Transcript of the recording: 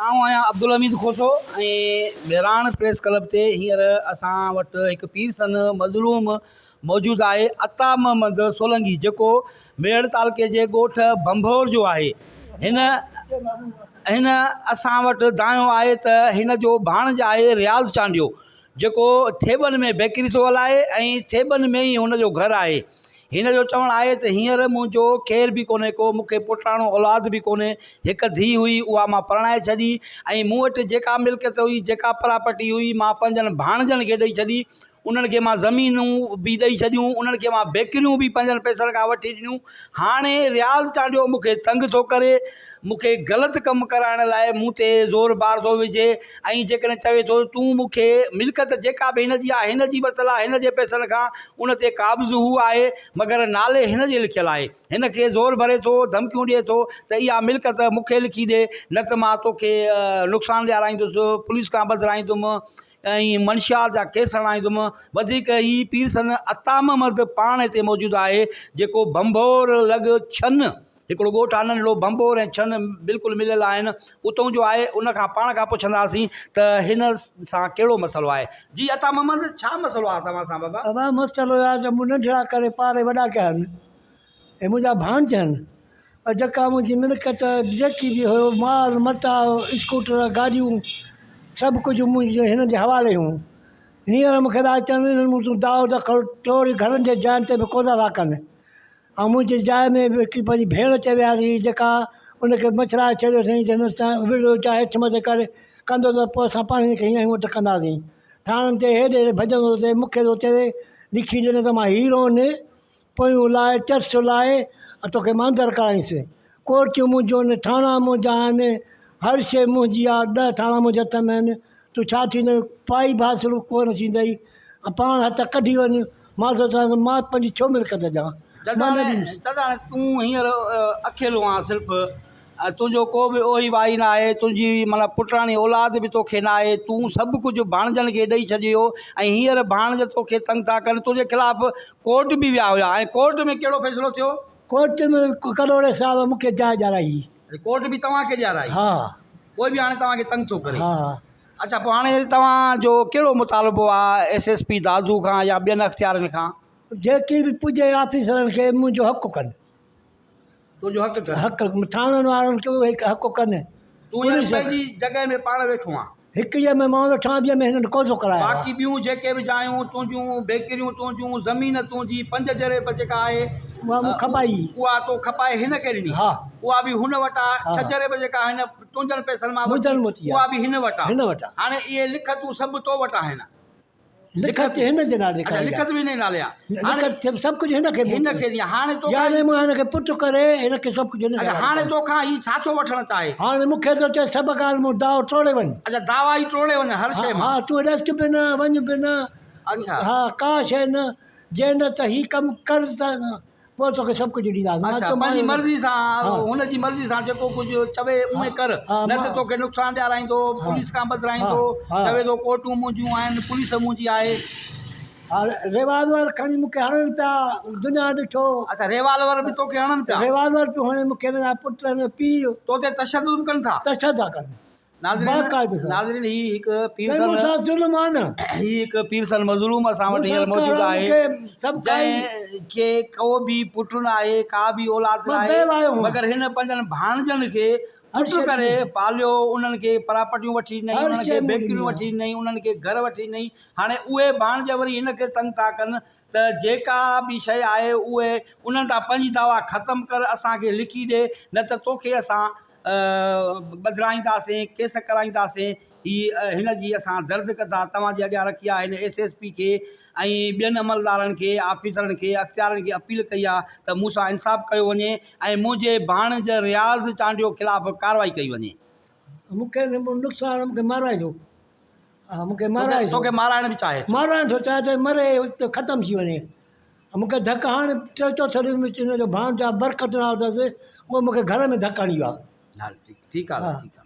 آئون آهيان Abdul Hamid Khoso ۽ Mehran press club تي هينئر اسان وٽ هڪ پيرسن مظلوم موجود آهي عطا محمد سولنگي جيڪو ميهڙ تعلقي جي ڳوٺ ڀنڀور جو آهي هن هن اسان وٽ دانهيو آهي ته هن جو ڀاڻج آهي رياض چانڊيو جيڪو ٿيٻن ۾ بيڪري ٿو هلائي ۽ ٿيٻن ۾ ئي هن جو گهر آهي هن جو چوڻ آهي ته هينئر منهنجو ڪير به ڪونهي ڪو، مون کي پٽاڻو اولاد به ڪونهي، هڪ ڌيء هئي اها مان پرڻائي ڇڏي ۽ مون وٽ جيڪا ملڪيت هئي، جيڪا پراپرٽي هئي مان پنهنجن ڀاڻجن کي ڏئي ڇڏي، انهن کي مان زمينون به ڏئي ڇڏيون، انهن کي مان بيڪريون به پنهنجن پئسن کان وٺي ڏنيون، هاڻي رياض چانڊيو مون کي تنگ ٿو ڪري، مون کي غلط ڪم ڪرائڻ لاء مون تي زور بار ٿو وجهي ۽ جيڪڏهن چوي ٿو تون مون کي ملڪيت جيڪا به هن جي آهي هن جي ورتل آهي هن جي پئسن کان ان تي قابض هو آهي مگر نالي هن جي لکيل آهي هن کي زور ڀري ٿو ڌمڪيون ڏئي ٿو ته اها ملڪيت مون کي لکي ڏي نه ته مان توکي نقصان ڏيارائيندس پوليس کان ٻڌرائيندم ۽ منشيات جا ڪيس هڻائيندم وڌيڪ هي پيرسن عطا محمد پاڻ هتي موجود آهي جيڪو ڀنڀور لڳ ڇن هڪڙو ڳوٺ آهي ننڍڙو ڀنڀور ۽ ڇن بلڪل مليل آهن اتون جو آهي ان کان پاڻ کان پڇنداسين ته هن سان ڪهڙو مسئلو آهي جي عطا محمد ڇا مسئلو آهي توهان سان بابا. ابا مسئلو اهو آهي ته مون ننڍڙا ڪري پاري وڏا ڪيا آهن ۽ منهنجا ڀاڻج آهن پر جيڪا منهنجي ملڪيت جيڪي به هيو مال متاع اسڪوٽر گاڏيون سڀ ڪجهه منهنجي هنن جي حوالي هيون هينئر مون کي ٿا چون هنن مون تون دعوت کڻ ٽوڙي گهرن جي جاين تي به قوضا ٿا ڪن ۽ منهنجي جاء ۾ به هڪڙي پنهنجي ڀيڻ اچي ويهاري هئي جيڪا ان کي مڇرائي ڇڏيو اٿئي ته هن سان وڙهيو چاهي هيٺ مٿي ڪري ڪندو ته پوء اسان پاڻ هن کي هيئن هونئن ڪنداسين ٿاڻن تي هيڏي هيڏي ڀڄندو ٿو اچي مون کي ٿو چوي لکي ڏي نه ته مان هيروئن پويون لاء چرس لاء ۽ توکي مان اندر ڪرائينس ڪورٽيون منهنجون آهن ٿاڻا منهنجا آهن هر شيء منهنجي آهي ڏهه ٿاڻا منهنجي هٿ ۾ آهن تون ڇا ٿيندين پائي به حاصل ڪونه ٿيندئي ۽ پاڻ هٿ ڪڍي وڃ مان ٿو چوان ته مان پنهنجي ڇو ملڪيت ڏيان؟ مان نه ڏيندس. چچا هاڻي تون هينئر اڪيلو آن صرف ۽ تنهنجو ڪو به اوهي واهي نه آهي، تنهنجي معنيٰ پٽراڻي اولاد به توکي نه آهي، تون سڀ ڪجهه ڀاڻجن کي ڏئي ڇڏيو ۽ هينئر ڀاڻج توکي تنگ ٿا ڪن، تنهنجي خلاف ڪورٽ به ويا هيا ۽ ڪورٽ ۾ ڪهڙو فيصلو ٿيو؟ ڪورٽ ۾ ڪلهوڙي صاحب مون کي جاء ڏيارائي. ڪورٽ به توهان کي ڏيارائي؟ ها. پوء به هاڻي توهان کي تنگ ٿو ڪري؟ ها. اڇا پوء هاڻي توهان جو ڪهڙو مطالبو آ ايس ايس پي دادو کان يا ٻين اختيارين کان؟ جيڪي به پڄي آفيسرن کي منهنجو حق ڪن. تنهنجو حق ڪن. حق ٿاڻن وارن کي اهي حق ڪن. تون هينئر پنهنجي جڳهه ۾ پاڻ ويٺو آن. هڪڙيء ۾ مان ويٺو آهيان ٻيء ۾ هنن قوضو ڪرايو آهي. باقي ٻيون جيڪي به جايون تنهنجون، بيڪريون تنهنجون، زمين تنهنجي، پنج جريب جيڪا آهي اها مون کپائي. اها تو کپائي هن کي ڏني. ها. اها به هن وٽ آ. ڇهه جريب جيڪا هن تنهنجن پئسن مان ورتي اها به هن وٽ آ. هن وٽ آ. هاڻي اهي لکتون سڀ تو وٽ آهن. لکت هن جي نالي اڇا لکت به هن جي نالي آ. هاڻي لکت سڀ ڪجهه هن کي هن کي ڏي هاڻي تو يعني مان هن کي پٽ ڪري هن کي سڀ ڪجهه هن اڇا هاڻي تو کان هي ڇا ٿو وٺڻ چاهي؟ هاڻي مون کي ٿو چئي سڀ ڳالهه مون دعوو ٽوڙي وڃ. اڇا دعويٰ ئي ٽوڙي وڃ هر شيء مان. ها تون رسڪ به نه وڃ به نه. اڇا. ها ڪا شيء نه جي نه ته هي ڪم ڪر ته پوء توکي سڀ ڪجهه ڏينداسين. مان اڇا چيو پنهنجي مان مرضي سان ها. هن جي مرضي سان جيڪو ڪجهه چوي اونئين ڪر ها نه ته مان توکي نقصان ڏيارائيندو ها پوليس کان ها ٻڌرائيندو ها چوي ٿو ڪورٽون منهنجون آهن پوليس منهنجي آهي. ها ريوالور کڻي مون کي هڻن پيا دنيا ڏٺو. اڇا ريوالور به توکي هڻن پيا. ريوالور پيو هڻي مون کي منهنجا پٽ منهنجو پيء. تو تي تشدد به ڪن ٿا. تشدد ٿا ڪن. ناظرين ناظرين هي هڪ پيرسن مون سان ظلم آ نه هي هڪ پيرسن مظلوم اسان وٽ هينئر موجود آهي جنهن کي ڪو به پٽ نه آهي ڪا به اولاد نه آهي مگر هن پنهنجن ڀاڻجن کي پٽ ڪري پاليو انهن کي پراپرٽيون وٺي ڏنائين انهن کي بيڪريون وٺي ڏنائين انهن کي گهر وٺي ڏنائين هاڻي اهي ڀاڻج وري هن کي تنگ ٿا ڪن ته جيڪا به شيء آهي اهي انهن تان پنهنجي دعويٰ ختم ڪر اسان کي لکي ڏي نه ته توکي اسان ٻڌرائينداسين ڪيس ڪرائينداسين هي هن جي اسان درد ڪٿا توهان جي اڳيان رکي آهي هن ايس ايس پي کي ۽ ٻين عملدارن کي آفيسرن کي اختيارن کي اپيل ڪئي آهي ته مون سان انصاف ڪيو وڃي ۽ منهنجي ڀاڻج رياض چانڊيو خلاف ڪارروائي ڪئي وڃي. مون کي نقصان مون کي مارائي ٿو ها مون کي مارائي ٿو توکي مارائڻ به چاهي ٿو. مارائڻ ٿو چاهي ته مري ته ختم ٿي وڃي. مون کي ڌڪ هاڻ ٽيون چوٿون ڏينهن هن جو ڀاڻ جا برڪت نالو اٿس اهو مون کي گهر ۾ ڌڪ هڻي ويو آهي. ٺيڪ آهي ٺيڪ آهي.